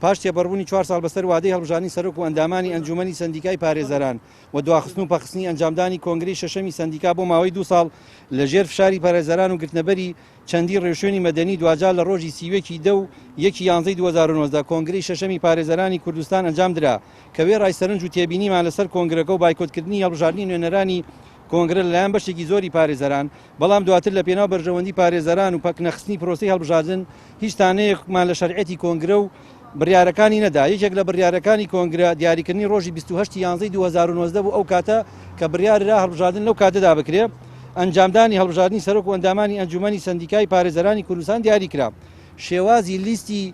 پاش تێپەڕبوونی چوار ساڵ بەسەر وادەی هەڵبژاردنی سەرۆک و ئەندامانی ئەنجوومەنی سەندیکای پارێزەران و دواخستن و پەکخستنی ئەنجامدانی کۆنگرەی شەشەمی سەندیکا بۆ ماوەی دوو ساڵ لە ژێر فشاری پارێزەران و گرتنەبەری چەندین ڕێوشوێنی مەدەنی دواجار لە ڕۆژی 31 ی دە و یەکی یانزەی 2019 کۆنگرەی شەشەمی پارێزەرانی کوردستان ئەنجامدرا کە وێڕای سەرنج و تێبینیمان لەسەر کۆنگرەکە و بایکۆتکردنی هەڵبژاردنی نوێنەرانی کۆنگرە لەلایەن بەشێکی زۆری پارێزەران، بەڵام دواتر لە پێناو بەرژەوەندی پارێزەران و پەکنەخستنی پرۆسەی هەڵبژاردن هیچ تانەیەکمان لە شەرعیەتی کۆنگرە و بڕیارەکانی نەدا. یەکێک لە بڕیارەکانی کۆنگرە دیاریکردنی ڕۆژی 28 ی یانزەی 2019 بوو ئەو کاتە کە بڕیاررا هەڵبژاردن لەو کاتەدا بکرێ ئەنجامدانی هەڵبژاردنی سەرۆک و ئەندامانی ئەنجومەنی سەندیکای پارێزەرانی کوردستان دیاریکرا. شێوازی لیستی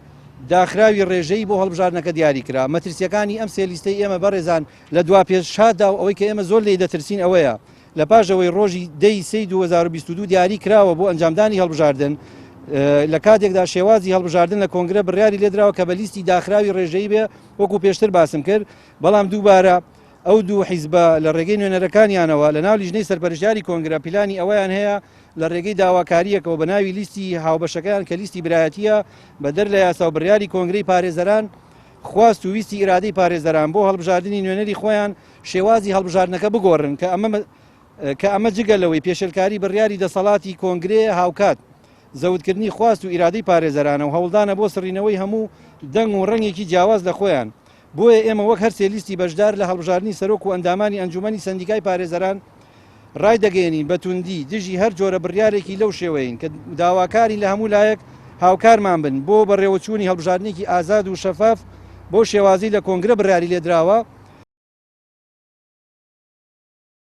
داخراوی ڕێژەیی بۆ هەڵبژاردنەکە دیاریکرا. مەترسییەکانی ئەم سێ لیستەی ئێمە بەڕێزان لە دوا پێشهاتدا و ئەوەی کە ئێمە زۆر لێی دەترسین ئەوەیە لە پاش ئەوەی ڕۆژی دە ی سێی 2022 دیاری کراوە بۆ ئەنجامدانی هەڵبژاردن لە کاتێکدا شێوازی هەڵبژاردن لە کۆنگرە بڕیاری لێدراوە کە بە لیستی داخراوی ڕێژەیی بێ وەکو پێشتر باسم کرد بەڵام دووبارە ئەو دوو حیزبە لە ڕێگەی نوێنەرەکانیانەوە لە ناو لیژنەی سەرپەرشتیاری کۆنگرە پلانی ئەوەیان هەیە لە ڕێگەی داواکارییەکەوە بە ناوی لیستی هاوبەشەکەیان کە لیستی برایەتیە بەدەر لە یاسا و بڕیاری کۆنگرەی پارێزەران خواست و ویستی ئیرادەی پارێزەران بۆ هەڵبژاردنی نوێنەری خۆیان شێوازی هەڵبژاردنەکە بگۆڕن کە ئەمە کە ئەمە جگە لەوەی پێشێلکاری بڕیاری دەسەڵاتی کۆنگرەیە هاوکات زەوتکردنی خواست و ئیرادەی پارێزەرانە و هەوڵدانە بۆ سڕینەوەی هەموو دەنگ و ڕەنگێکی جیاواز لە خۆیان بۆیە ئێمە وەک هەرسێ لیستی بەشدار لە هەڵبژاردنی سەرۆک و ئەندامانی ئەنجومەنی سەندیکای پارێزەران ڕایدەگەیەنین بە توندی دژی هەر جۆرە بڕیارێکی لەو شێوەیەین کە داواکارین لە هەموو لایەک هاوکارمان بن بۆ بەڕێوەچوونی هەڵبژاردنێکی ئازاد و شەفاف بەو شێوازەی لە کۆنگرە بڕیاری لێدراوە.